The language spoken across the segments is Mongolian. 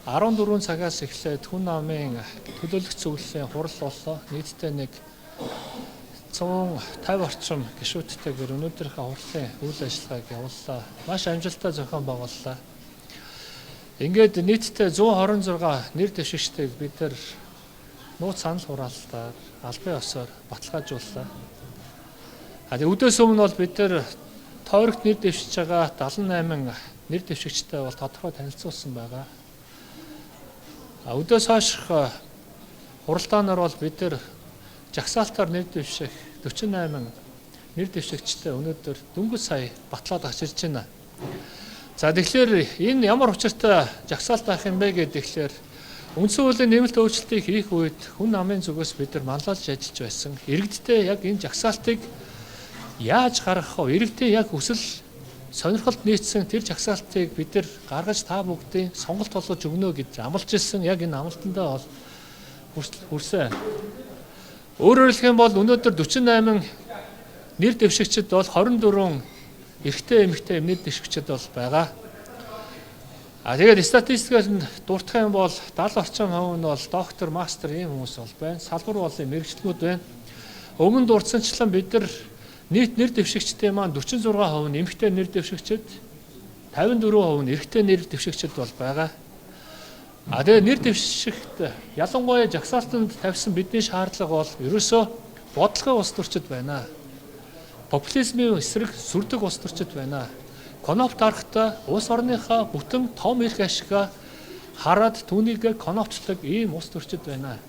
14 цагаас эхлээд хүн намын төлөөлөх зөвлөлийн хурал боллоо. Нийтдээ нэг 150 орчим гишүүдтэйгээр өнөөдрийнхөө хурлын үйл ажиллагааг явууллаа. Маш амжилттай зохион байгууллаа. Ингээд нийтдээ 126 нэр дэвшигчдийг бид нар нууц санал хураалтаар албан ёсоор баталгаажууллаа. А тэгээ өдөөс өмнө бол бид нар тойрогт нэр дэвшиж байгаа 78 нэр дэвшигчтэй бол тодорхой танилцуулсан байгаа. Өдөөс хойших хуралдаанаар бол бид нар жагсаалтаар нэр дэвших 48 нэр дэвшигчтэй өнөөдөр дөнгөж сая батлаад авчирч байна. За тэгэхээр энэ ямар учиртай жагсаалт авах юм бэ гэхээр үндсэн хуулийн нэмэлт өөрчлөлтийг хийх үед хүн намын зүгээс бид нар манлайлж ажиллаж байсан. Иргэдтэй яг энэ жагсаалтыг яаж гаргах вэ? Иргэдийн яг хүсэл сонирхолд нийцсэн тэр жагсаалтыг бид нар гаргаж та бүгдийн сонголт болгож өгнө гэж амлаж ирсэн. Яг энэ амлалтандаа бол хүрсэн. Өөрөөр хэлэх юм бол өнөөдөр 48 нэр дэвшигчид бол 24 эрэгтэй эмэгтэй нэр дэвшигчид бол байгаа. А тэгээд статистикаас нь дурдах юм бол 70 орчим хувь нь бол доктор, мастер ийм хүмүүс бол байна. Салбар болон мэргэжилтнүүд байна. Өмнө дурдсанчлан бид нар нийт нэр дэвшигчдийн маань 46% нь эмэгтэй нэр дэвшигчид, 54% нь эрэгтэй нэр дэвшигчид бол байгаа. А тэгээ нэр дэвшигт ялангуяа жагсаалтанд тавьсан бидний шаардлага бол ерөөсөө бодлогын улс төрчид байна. Популизмын эсрэг сүрдэг улс төрчид байна. Коноп дарахтаа улс орныхоо бүтэн том эрх ашигаа хараад түүнийг коноптдаг ийм улс төрчид байна.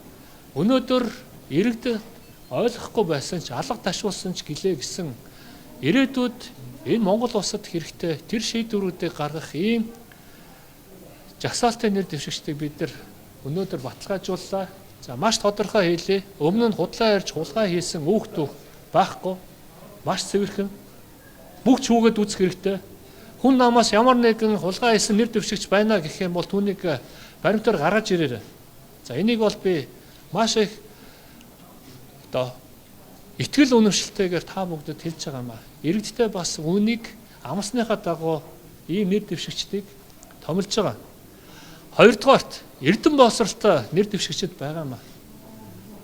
Өнөөдөр иргэд ойлгохгүй байсан ч алга ташуулсан ч гэлээ гэсэн ирээдүйд энэ Монгол улсад хэрэгтэй тэр шийдвэрүүдийг гаргах ийм жагсаалтын нэр дэвшигчдийг бид нар өнөөдөр баталгаажууллаа. За маш тодорхой хэлье. Өмнө нь худлаа ярьж хулгай хийсэн үүх түүх байхгүй. Маш цэвэрхэн. Бүх чүүгээд үзэх хэрэгтэй. Хүн намаас ямар нэгэн хулгай хийсэн нэр дэвшигч байна гэх юм бол түүнийг баримтаар гаргаж ирээрэй. За энийг бол би маш их одоо итгэл үнэмшилтэйгээр та бүгдэд хэлж байгаа юм аа. Иргэдтэй бас үүнийг амсныхаа дагуу ийм нэр дэвшигчдийг томилж байгаа. Хоёрдугаарт эрдэм боловсралтай нэр дэвшигчд байгаа юм аа.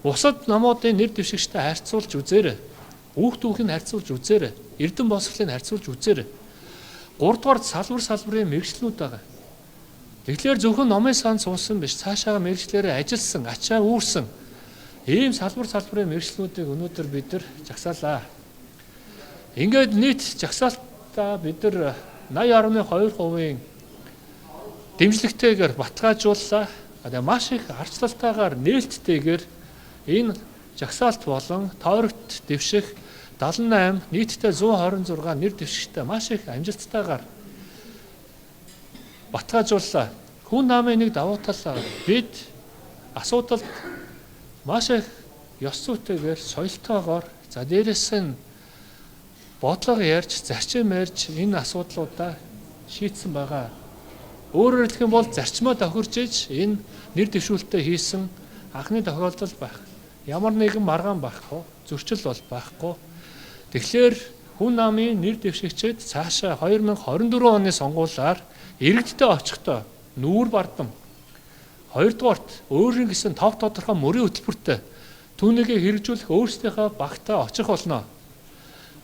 Бусад номуудын нэр дэвшигчтэй харьцуулж үзээрэй. Үүх түүхийг харьцуулж үзээрэй. Эрдэм боловсролыг харьцуулж үзээрэй. Гуравдугаарт салбар салбарын мэргэжлүүд байгаа. Тэгэхээр зөвхөн номын сан суусан биш, цаашаага мэргэжлээрээ ажилласан, ачаа үүрсэн ийм салбар салбарын мэргэжлүүдийг өнөөдөр бид нар жагсаалаа. Ингээд нийт жагсаалтаа бид нар 80.2% дэмжлэгтэйгээр баталгаажууллаа. Тэгээ маш их арчлалтайгаар нээлттэйгээр энэ жагсаалт болон тойрогт дэвших 78 нийтдээ 126 нэр дэвшигчтэй маш их амжилттайгаар баталгаажууллаа. Хүн намын нэг давуу тал бид асуудалд маш их ёс зүйтэйгээр соёлтойгоор за дээрэс нь бодлого ярьж зарчим ярьж энэ асуудлуудаа шийдсэн байгаа. Өөрөөр хэлэх юм бол зарчмаа тохирч иж энэ нэр дэвшүүлэлтээ хийсэн анхны тохиолдол байх. Ямар нэгэн маргаан байхгүй, зөрчил бол байхгүй. Тэгэхээр хүн намын нэр дэвшигчид цаашаа 2024 оны сонгуулиар иргэдтэй очихдоо нүүр бардам. Хоёрдугаарт өөрийн гэсэн тов тодорхой мөрийн хөтөлбөртэй түүнийг хэрэгжүүлэх өөрсдийнхөө багтаа очих болно.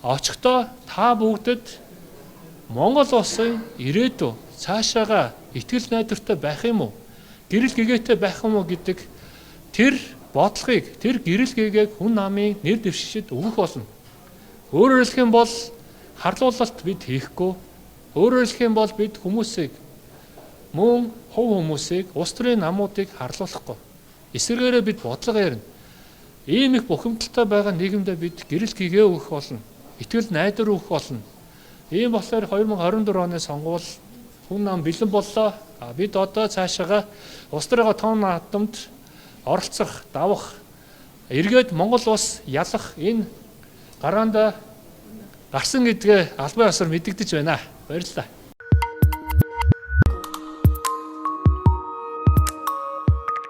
Очихдоо та бүгдэд Монгол улсын ирээдүй цаашаага итгэл найдвартай байх юм уу? Гэрэл гэгээтэй байх юм уу гэдэг тэр бодлогыг, тэр гэрэл гэгээг хүн намын нэр дэвшигчид өгөх болно. Өөрөөр хэлэх юм бол харлуулалт бид хийхгүй. Өөрөөр хэлэх юм бол бид хүмүүсийг мөн хувь хүмүүсийг, улс төрийн намуудыг харлуулахгүй. Эсвэргээрээ бид бодлого ярина. Ийм их бухимдалтай байгаа нийгэмдээ бид гэрэл гэгээ өгөх болно. Итгэл найдвар өгөх болно. Ийм болохоор 2024 оны сонгуул хүн нам бэлэн боллоо. Бид одоо цаашаага улс төрийн том наадамд оролцох, давах, эргээд Монгол улс ялах энэ гараанда гарсан гэдгээ албан ёсоор мэдэгдэж байна. Баярлалаа.